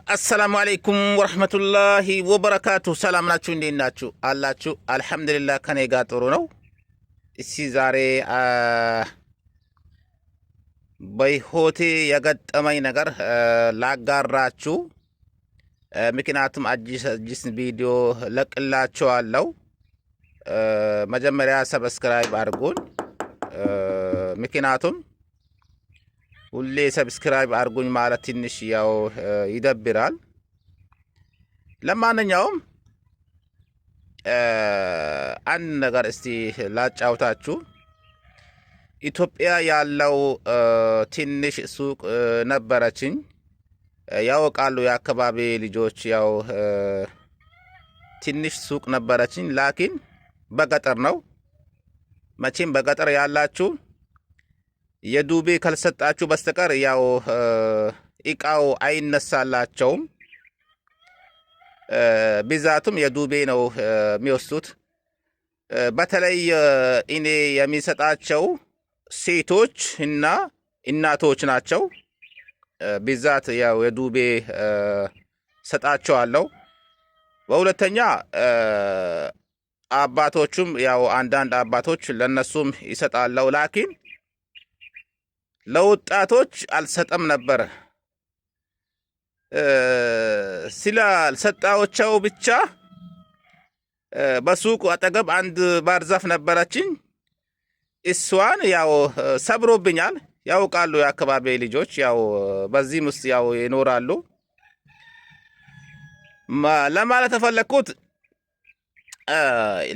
አሰላሙ አለይኩም ወረህመቱላሂ ወበረካቱ። ሰላም ናችሁ? እንዴት ናችሁ? አላችሁ? አልሐምዱሊላህ ከኔ ጋር ጥሩ ነው። እስቲ ዛሬ በህይወቴ የገጠመኝ ነገር ላጋራችሁ። ምክንያቱም አዲስ ቪዲዮ ለቅላችኋለሁ። መጀመሪያ subscribe አድርጉን። ምክንያቱም ሁሌ subscribe አድርጉኝ ማለት ትንሽ ያው ይደብራል። ለማንኛውም አንድ ነገር እስቲ ላጫውታችሁ። ኢትዮጵያ ያለው ትንሽ ሱቅ ነበረችኝ። ያውቃሉ የአካባቢ ልጆች። ያው ትንሽ ሱቅ ነበረችኝ፣ ላኪን በገጠር ነው። መቼም በገጠር ያላችሁ የዱቤ ካልሰጣችሁ በስተቀር ያው እቃው አይነሳላቸውም። ብዛቱም የዱቤ ነው የሚወስዱት። በተለይ እኔ የሚሰጣቸው ሴቶች እና እናቶች ናቸው። ብዛት ያው የዱቤ ሰጣቸዋለሁ። በሁለተኛ አባቶቹም ያው አንዳንድ አባቶች ለነሱም ይሰጣለሁ። ላኪን ለወጣቶች አልሰጠም ነበር። ስላልሰጣቸው ብቻ በሱቁ አጠገብ አንድ ባህር ዛፍ ነበረችኝ። እሷን ያው ሰብሮብኛል። ያውቃሉ የአካባቢ ልጆች፣ ያው በዚህም ውስጥ ያው ይኖራሉ። ለማለት የፈለግኩት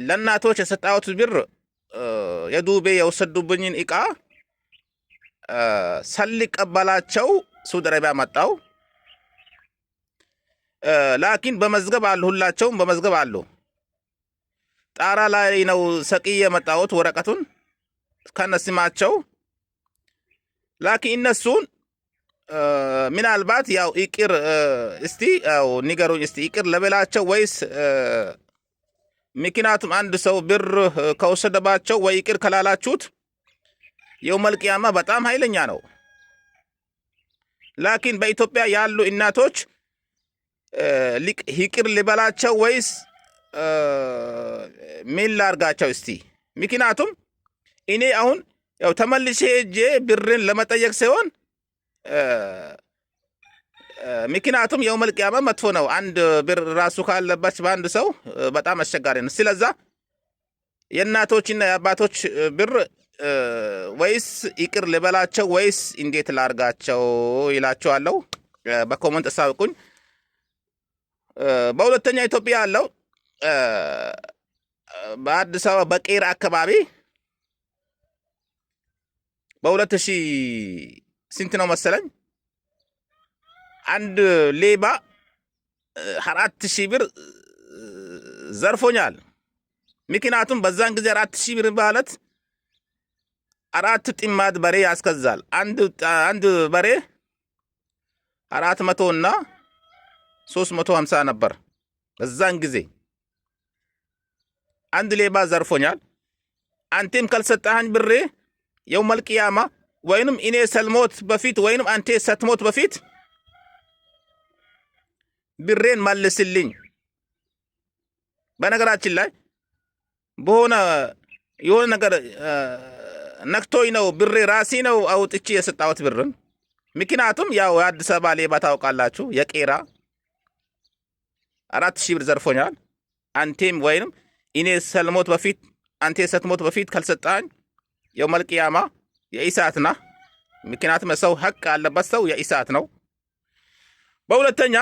ለእናቶች የሰጣሁት ብር የዱቤ የወሰዱብኝን እቃ ሳልቀበላቸው ሳውዲ አረቢያ መጣው። ላኪን በመዝገብ አሉ፣ ሁላቸውም በመዝገብ አሉ። ጣራ ላይ ነው ሰቅዬ የመጣሁት ወረቀቱን ከነስማቸው። ላኪን እነሱን ምናልባት ያው ይቅር እስቲ ያው ንገሩኝ እስቲ ይቅር ለበላቸው ወይስ፣ ምክንያቱም አንድ ሰው ብር ከወሰደባቸው ወይ ይቅር ከላላችሁት የውመል ቂያማ በጣም ኃይለኛ ነው። ላኪን በኢትዮጵያ ያሉ እናቶች ይቅር ልበላቸው ወይስ ምን ላርጋቸው እስቲ? ምክንያቱም እኔ አሁን ያው ተመልሼ ሄጄ ብርን ለመጠየቅ ሲሆን፣ ምክንያቱም የውመል ቂያማ መጥፎ ነው። አንድ ብር ራሱ ካለባች በአንድ ሰው በጣም አስቸጋሪ ነው። ስለዛ የእናቶችና የአባቶች ብር ወይስ ይቅር ልበላቸው ወይስ እንዴት ላርጋቸው ይላቸዋለሁ። በ comment አሳውቁኝ። በሁለተኛ ኢትዮጵያ ያለው በአዲስ አበባ በቄራ አካባቢ በ2000 ስንት ነው መሰለኝ አንድ ሌባ 4000 ብር ዘርፎኛል። ምክንያቱም በዛን ጊዜ 4000 ብር ማለት አራት ጥማድ በሬ ያስገዛል። አንድ በሬ 400 እና 350 ነበር። በዛን ጊዜ አንድ ሌባ ዘርፎኛል። አንቴም ካልሰጠኸኝ ብሬ የውመል ቂያማ ወይንም እኔ ሰልሞት በፊት ወይንም አንቴ ሰትሞት በፊት ብሬን መልስልኝ። በነገራችን ላይ በሆነ የሆነ ነገር ነክቶኝ ነው ብሬ ራሴ ነው አውጥቼ የሰጣሁት ብርን። ምክንያቱም ያው የአዲስ አበባ ሌባ ታውቃላችሁ፣ የቄራ 4000 ብር ዘርፎኛል። አንቴም ወይንም እኔ ሰልሞት በፊት አንቴ ሰትሞት በፊት ካልሰጣኝ የውመል ቂያማ የኢሳት ና። ምክንያቱም ሰው ሀቅ ያለበት ሰው የኢሳት ነው። በሁለተኛ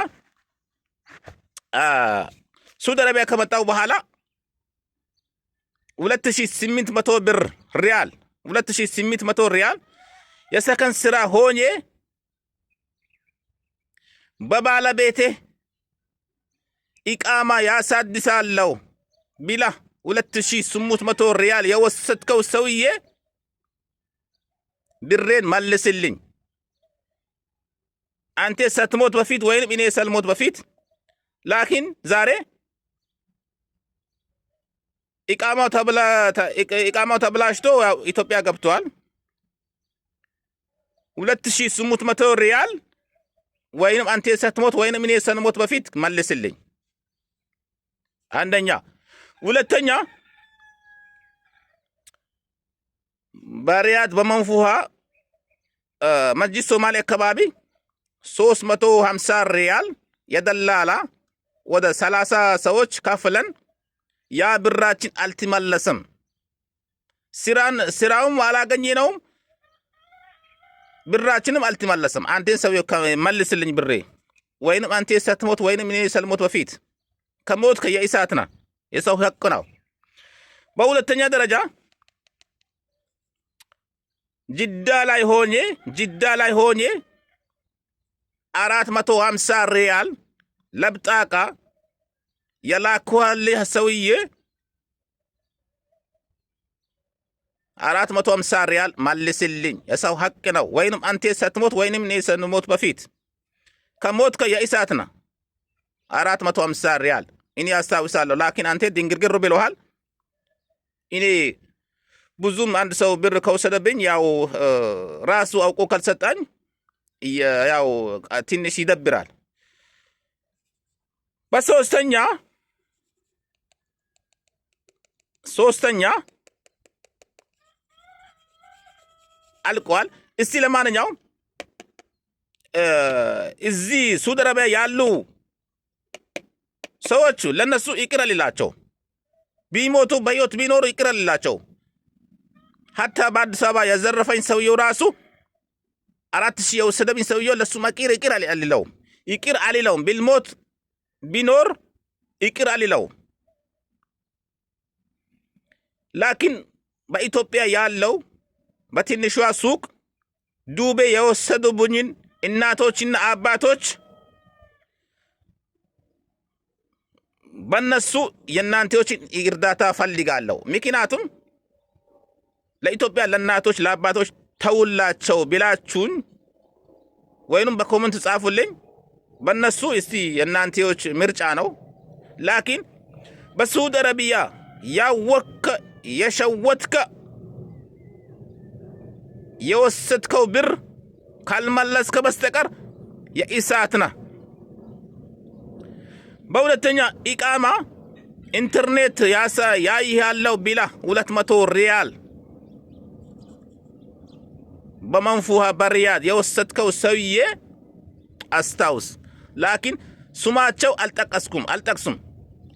ሳውዲ አረቢያ ከመጣው በኋላ 2800 ብር ሪያል፣ 2800 ሪያል የሰከን ስራ ሆኜ በባለቤቴ ኢቃማ ያሳድሳለሁ ቢላ 2800 ሪያል የወሰድከው ሰውዬ ብሬን መልስልኝ። አንተ ስትሞት በፊት ወይንም እኔ ሰልሞት በፊት። ላኪን ዛሬ ኢቃማው ተብላሽቶ ኢትዮጵያ ገብቷል። 2800 ሪያል ወይንም አንተ ስትሞት ወይንም እኔ ስንሞት በፊት መልስልኝ። አንደኛ። ሁለተኛ በሪያድ በመንፉሃ መስጂድ ሶማሌ አካባቢ 350 ሪያል የደላላ ወደ 30 ሰዎች ከፍለን ያ ብራችን አልተመለሰም። ስራውም አላገኘነውም፣ ብራችንም አልተመለሰም። አንቴን ሰው መልስልኝ ብሬ፣ ወይንም አንቴ ስትሞት ወይንም እኔ ስልሞት በፊት ከሞት የእሳት ና የሰው ሐቅ ነው። በሁለተኛ ደረጃ ጅዳ ላይ ሆኜ 450 ሪያል ለ بطاقة የላኩልህ ሰውዬ 450 ሪያል መልስልኝ። የሰው ሐቅ ነው። ወይንም አንቴ ስትሞት ወይንም እኔ ስንሞት በፊት ከሞት የእሳት ና 450 ሪያል እኔ አስታውሳለሁ። لكن አንቴ ድንግርግር ብለሃል። እኔ ብዙም አንድ ሰው ብር ከወሰደብኝ ያው ራሱ አውቆ ካልሰጣኝ ያው ትንሽ ይደብራል። በሶስተኛ ሶስተኛ አልቋል። እስቲ ለማንኛውም እዚህ ሳውዲ አረቢያ ያሉ ሰዎቹ ለነሱ ይቅር አልላቸው። ቢሞቱ በሕይወት ቢኖሩ ይቅር አልላቸው። حتى በአዲስ አበባ የዘረፈኝ ሰውየው ራሱ 4,000 የወሰደብኝ ሰውየው ለሱ መቂር ይቅር አልለውም፣ ይቅር አልለውም። ቢልሞት ቢኖር ይቅር አልለውም። لكن በኢትዮጵያ ያለው በትንሿ ሱቅ ዱቤ የወሰዱብኝን እናቶችና አባቶች በነሱ የእናንተዎችን እርዳታ ፈልጋለሁ። ምክንያቱም ለኢትዮጵያ ለእናቶች ለአባቶች ተውላቸው ቢላችሁኝ ወይንም በ comment ጻፉልኝ። በነሱ እስቲ የእናንተዎች ምርጫ ነው። لكن በሳዑዲ አረቢያ ያወከ የሸወትከ የወሰድከው ብር ካልመለስከ በስተቀር የእሳት ነህ። በሁለተኛ إقامة ኢንተርኔት ያይ ያለው ቢላ 200 ሪያል በመንፉሃ በሪያድ የወሰድከው ሰውዬ አስታውስ። لكن ስማቸው አልጠቀስኩም አልጠቅሱም።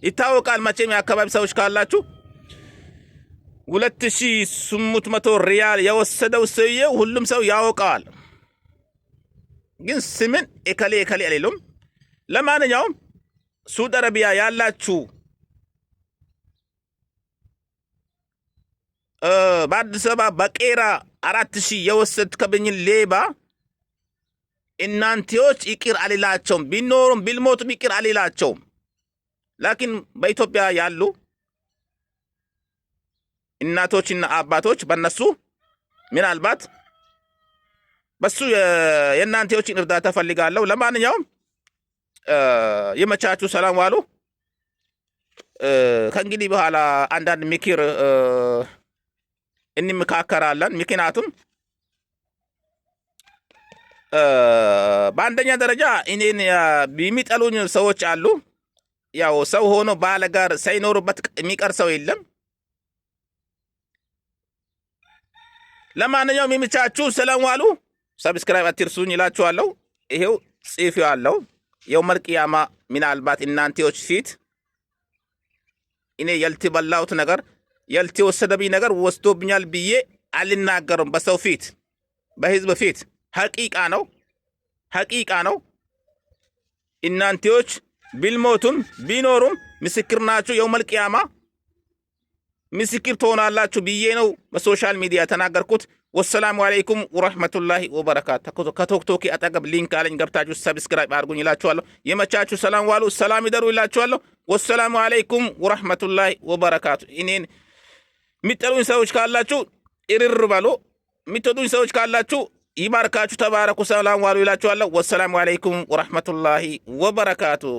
ይታወቃል መቼም የአካባቢ ሰዎች ካላችሁ 2800 ሪያል የወሰደው ሰውዬ ሁሉም ሰው ያውቀዋል። ግን ስምን እከሌ እከሌ አልሉም። ለማንኛውም ሳዑዲ አረቢያ ያላችሁ በአዲስ አበባ በቄራ 4,000 የወሰድከብኝን ሌባ እናንቴዎች ይቅር አልላቸውም። ቢኖሩም ቢልሞቱም ይቅር አልላቸውም። لكن በኢትዮጵያ ያሉ እናቶችና አባቶች በነሱ ምናልባት በሱ የእናንቴዎችን እርዳታ ፈልጋለሁ። ለማንኛውም ይመቻችሁ፣ ሰላም ዋሉ። ከእንግዲህ በኋላ አንዳንድ ምክር እንመካከራለን። ምክንያቱም በአንደኛ ደረጃ እኔን የሚጠሉኝ ሰዎች አሉ። ያው ሰው ሆኖ ባለጋር ሳይኖሩበት የሚቀር ሰው የለም። ለማንኛውም ይመቻችሁ፣ ሰላም ዋሉ። Subscribe አትርሱኝ ይላችኋለሁ። ይሄው ጽፌዋለሁ። يوم القيامة ምናልባት እናንተዎች ፊት እኔ ያልተበላሁት ነገር ያልተወሰደብኝ ነገር ወስዶብኛል ብዬ አልናገርም። በሰው ፊት በህዝብ ፊት حقيقة ነው፣ حقيقة ነው። እናንተዎች ቢልሞቱም ቢኖሩም ምስክር ናችሁ። يوم القيامة ምስክር ትሆናላችሁ ብዬ ነው በ social media የተናገርኩት። والسلام عليكم ورحمة الله وبركاته። ከቶክቶኪ አጠገብ link አለኝ፣ ገብታችሁ subscribe አድርጉኝ ይላችኋለሁ። የመቻችሁ ሰላም ዋሉ፣ ሰላም ይደሩ ይላችኋለሁ። والسلام عليكم ورحمة الله وبركاته። እኔን የሚጠሉኝ ሰዎች ካላችሁ እርር በሉ፣ የሚትወዱኝ ሰዎች ካላችሁ ይባርካችሁ፣ ተባረኩ፣ ሰላም ዋሉ ይላችኋለሁ። والسلام عليكم ورحمة الله وبركاته።